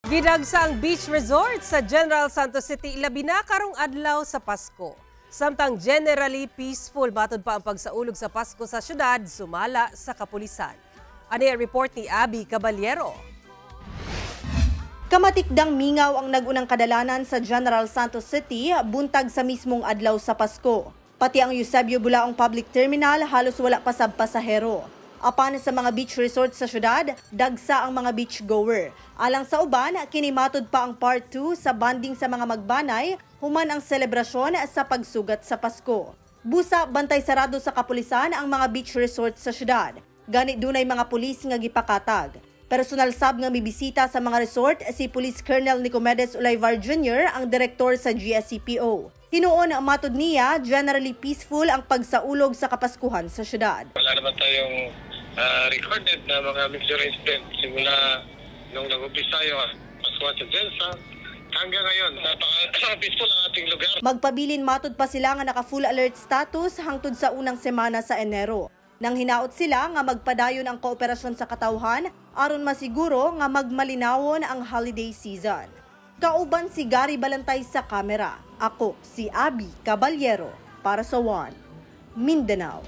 Gidagsa ang beach resort sa General Santos City, ilabi na karong adlaw sa Pasko. Samtang generally peaceful matod pa ang pagsaulog sa Pasko sa syudad, sumala sa kapulisan. Ani ang report ni Abby Caballero. Kamatikdang mingaw ang nag-unang kadalanan sa General Santos City buntag sa mismong adlaw sa Pasko. Pati ang Eusebio Bulaong Public Terminal, halos wala pa sab pasahero. Apan sa mga beach resort sa syudad, dagsa ang mga beach goer. Alang sa uban, kini matud pa ang part 2 sa bonding sa mga magbanay human ang selebrasyon sa pagsugat sa Pasko. Busa, bantay sarado sa kapulisan ang mga beach resort sa syudad. Gani dunay mga pulis nga gipakatag. Personal sab nga mibisita sa mga resort si Police Colonel Nicomedes Olayvar Jr., ang direktor sa GSCPO. Hinuon, matod niya, generally peaceful ang pagsaulog sa Kapaskuhan sa syudad. Wala naman tayong recorded na mga major incident simula nung nag-umpisa yung Paskuhan sa GenSan hanggang ngayon. Napaka-peaceful ang ating lugar. Magpabilin matod pa sila nga naka full alert status hangtod sa unang semana sa Enero. Nang hinaot sila nga magpadayon ang kooperasyon sa katawhan aron masiguro nga magmalinawon ang holiday season. Kauban si Gary Balantay sa kamera. Ako si Abby Caballero para sa One Mindanao.